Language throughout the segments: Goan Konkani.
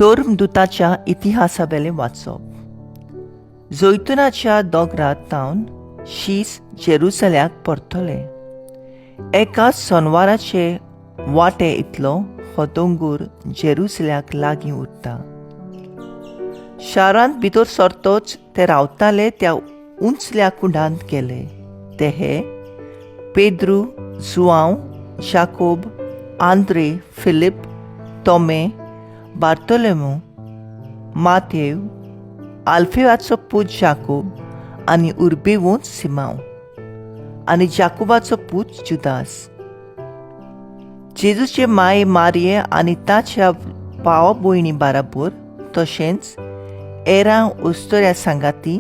धर्मदुताच्या इतिहासावेलें वाचप. जैतुनाच्या दोंगरार तावन शीस जेरुसल्याक परतले. एका सोनवाराचे वाटे इतलो हो दोंगूर जेरुसल्याक लागीं उरता. शारांत भितर सरतोच ते रावताले त्या उंचल्या कुंडांत गेले. ते हे पेद्रू, जुआंव, जाकोब, आंद्रे, फिलीप, तोमे, बार्तोलोमू, मातेव, आल्फेवाचो पूत जाकोब आनी उर्बेवंत सिमांव आनी जाकोबाचो पूत जुदास. जेजूचे माय मारये आनी ताच्या भावा भयणी बाराबोर तशेंच एरां उस्तोऱ्या सांगाती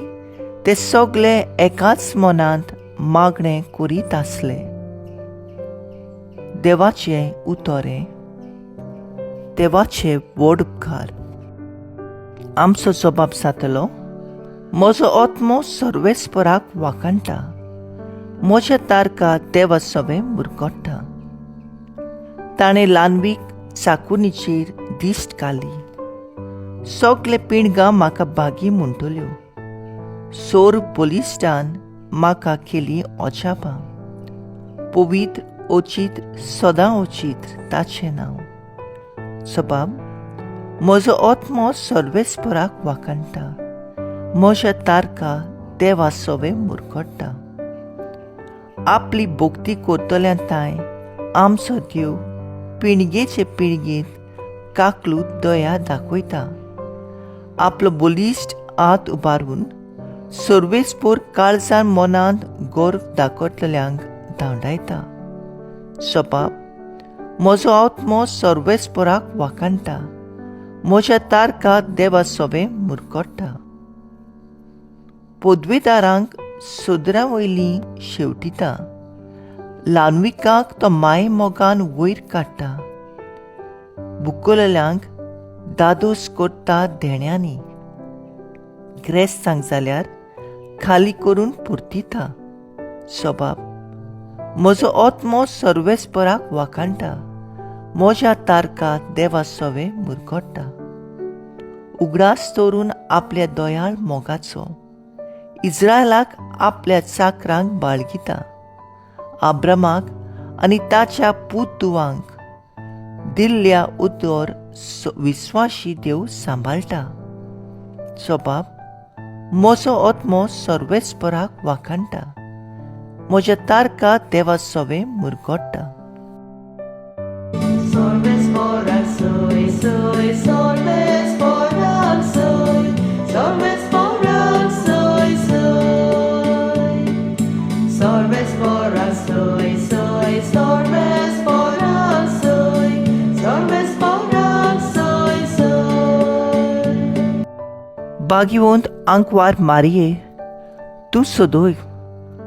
ते सगळे एकाच मनांत मागणें करीत आसले. देवाचें उतोरें. देवाचे व्हड उपकार. आमचो जबाब जातलो, म्हजो आत्मो सर्वेस्पराक वाखाणटा, म्हज्या तारका देवा सवें मुरगट्टा. ताणें ल्हानवीक चाकुनीचेर दिश्ट घाली. सगळे पिणगां म्हाका भागी म्हणटल्यो. सोर बलिश्टान म्हाका केली अजापां. पवित्र अचीत सदां अचीत ताचें नांव. सबाब, म्हजो आत्मो सर्वेस्पराक वाखाणटा, म्हज्या तारका देवा सवें मुरगट्टा. आपली भक्ती करतल्या तांय आमचो देव पिणगेचे पिळगेंत काकलूत दया दाखयता. आपलो बलिश्ट हात उबारून सर्वेस्पोर काळजान मनांत गर्व दाखयतल्यांक धांवडायता. सबाब, म्हजो आत्मो सर्वेस्पराक वाखाणटा, म्हज्या तारका देवा सोबें मुरगट्टा. पदवेदारांक सदरा वयली शेवटिता, ल्हानविकाक तो माय मोगान वयर काडटा. बुकलेल्यांक दादोस करता देण्यांनी, ग्रेस्तांक जाल्यार खाली करून परतिता. सबाब, म्हजो आत्मो सर्वेस्पराक वाखाणटा, म्हज्या तारका देवा सवें मुरगट्टा. उगडास दवरून आपल्या दयाळ मोगाचो इस्रायलाक आपल्या चाकरांक बाळगिता. आब्रामाक आनी ताच्या पूत धुवांक दिल्ल्या उतर विस्वाशी देव सांबाळटा. सबाब, म्हजो आत्मो सर्वेस्पराक वाखाणटा, म्हज्या तारका देवा सवें Murgatta. Sorves soy, soy, sorves porak soy, sorves porak soy, soy. Sorves porak soy, soy, sorves porak soy, sorves porak soy, soy. भाग्यवंत आंकवार मारये, तूं सदय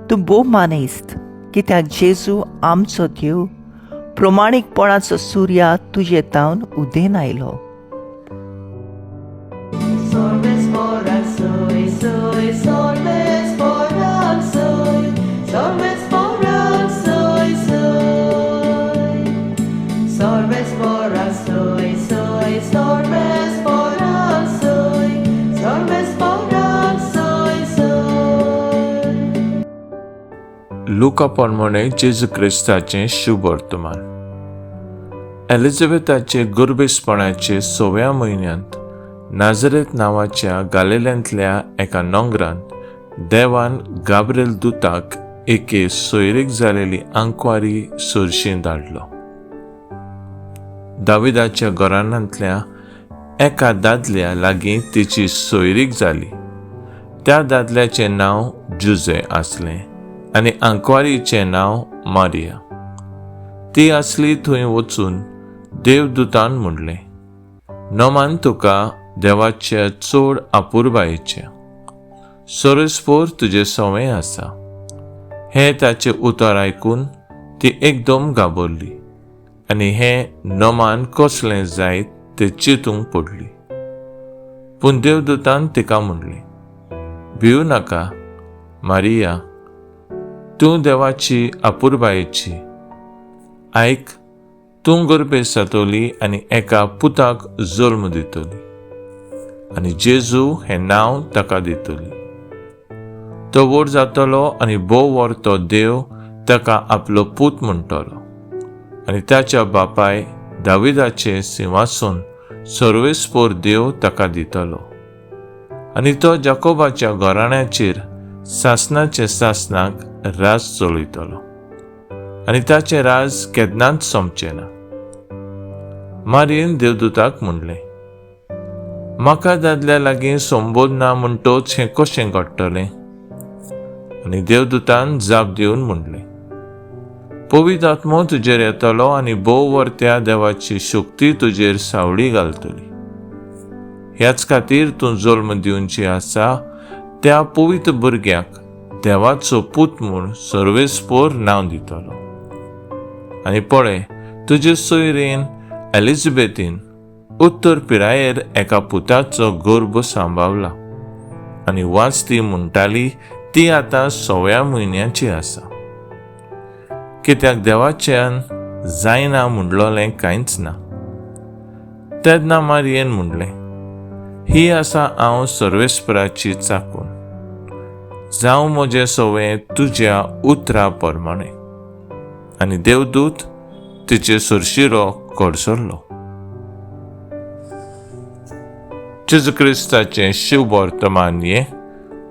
तूं भोव मानेस्त, कित्याक जेजू आमचो देव प्रमाणीकपणाचो सुर्या तुजे तावन उदेन आयलो. Sorves porak soy, soy, sorves porak soy, sorves porak soy, soy. Sorves porak soy, soy, sorves porak soy, sorves porak soy, soy. लुका प्रमाणे जेजू क्रिस्ताचें शुभ वर्तमान. एलिझाबेथाचे गुरबेसपणाचे सव्या म्हयन्यांत नाझरेत नांवाच्या गालिल्यांतल्या एका नोंगरांत देवान गाब्रेल दुताक एके सोयरीक जालेली आंकवारी सरशी धाडलो. दाविदाच्या घराण्यांतल्या एका दादल्या लागीं तिची सोयरीक जाली. त्या दादल्याचें नांव जुजे आसलें आनी आंकवारीचें नांव मारिया. ती आसली थंय वचून देवदूतान म्हणलें, नमान तुका देवाचे चड अपुरबायेचें, सरस्पोर तुजें सवें आसा. हें ताचें उतर आयकून ती एकदम घाबरली आनी हें नमान कसलें जायत तें चिंतूंक पडली. पूण देवदूतान तिका म्हणलें, भिवू नाका मारिया, तूं देवाची अपुरबायेची. आयक, तूं गर्भेस्त जातली आनी एका पुताक जल्म दितली आनी जेजू हें नांव ताका दितली. तो व्हड जातलो आनी भोव व्हरतो देव ताका आपलो पूत म्हणटलो आनी ताच्या बापाय दाविदाचें सिंवासन सर्वेस्पोर देव ताका दितलो आनी तो जाकोबाच्या घराण्याचेर सासनाचे सासनाक राज चलयतलो आनी ताचें राज केन्नाच सोंपचें ना. मारयेन देवदूताक म्हणलें, म्हाका दादल्या लागीं संबोध ना म्हणटोच हें कशें घडटलें? आनी देवदूतान जाप दिवन म्हणलें, पवित्र आत्मो तुजेर येतलो आनी भोव वर्त्या देवाची शक्ती तुजेर सावळी घालतली. ह्याच खातीर तूं जल्म दिवची आसा त्या पवित्र भुरग्याक देवाचो पूत म्हूण सर्वेस्पोर नांव दितलो. आनी पळय, तुजे सोयरेन एलिझाबेथीन उत्तर पिरायेर एका पुताचो गर्भ सांबावला आनी वाच ती म्हणटाली ती आतां 6व्या म्हयन्याची आसा. कित्याक देवाच्यान जायना म्हणलोलें कांयच ना. तेन्ना मारयेन म्हणलें, ही आसा हांव सर्वेस्पराची चाकून, जावं म्हजें सवें तुज्या उतरा प्रमाणें. आनी देवदूत तिचे सरशिरो कडसरलो. जेजू क्रिस्ताचें शिववर्तमान हें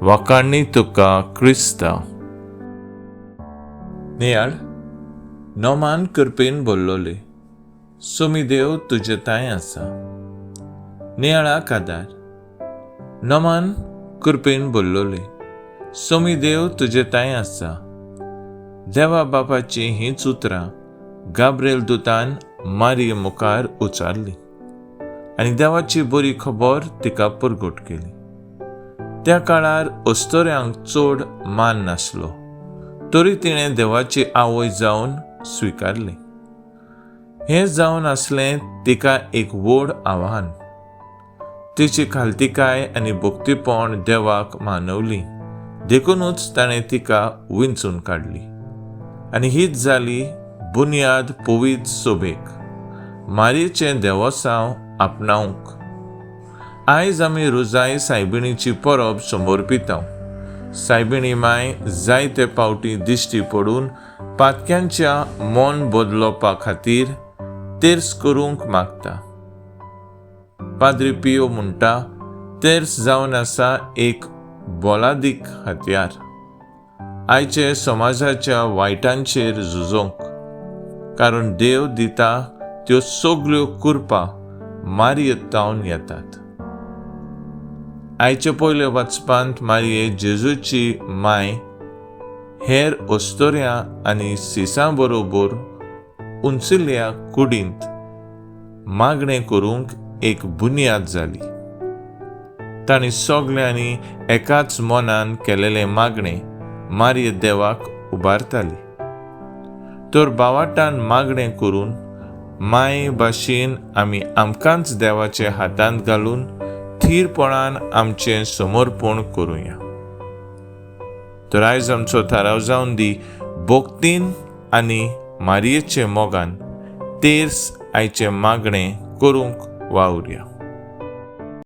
वाखाणणी तुका क्रिस्ता. नियाळ नोमान कृपेन बोल्लोले, सोमी देव तुजे तांय आसा. नियाळाक आदार. नोमान कृपेन बोल्लोले, सोमी देव तुजे तांय आसा. देवा बापाची हींच उतरां गाब्रिएल दुतान मारये मुखार उचारली आनी देवाची बरी खबर तिका परगट केली. त्या काळार अस्तोऱ्यांक चड मान नासलो तरी तिणें देवाची आवय जावन स्विकारली. हें जावन आसलें तिका एक व्हड आव्हान. तिची खालतीकाय आनी भक्तीपण देवाक मानवली, देखुनूच ताणें तिका विंचून काडली आनी हीच जाली बुन्याद पवित्र सोबेक, मारयेचें देवसांव आपणावंक. आयज आमी रोजाय सायबिणीची परब समर्पितांव. सायबिणी माय जायते पावटी दिश्टी पडून पातक्यांच्या मन बदलोवपा खातीर तेर्स करूंक मागता. पाद्री पियो म्हणटा, तेर्स जावन आसा एक बोलादीक हत्यार आयचे समाजाच्या वायटांचेर झुजोवंक, कारण देव दिता त्यो सगल्यो कुरपा मारयेत तावन येतात. आयचे पयले वाचपांत मारये जेजूची माय हेर अस्तोऱ्यां आनी सिसां बरोबर उंचिल्ल्या कुडींत मागणें करूंक एक बुन्याद जाली. तांणी सगल्यांनी एकाच मनान केलेलें मागणें मारये देवाक उबारताली. तर बावाटान मागणें करून माय भाशेन आमी आमकांच देवाच्या हातांत घालून थीरपणान आमचें समर्पण करुया. तर आयज आमचो थाराव जावन दी, भक्तीन आनी मारयेचे मोगान तेर्स आयचें मागणें करूंक वावुरया.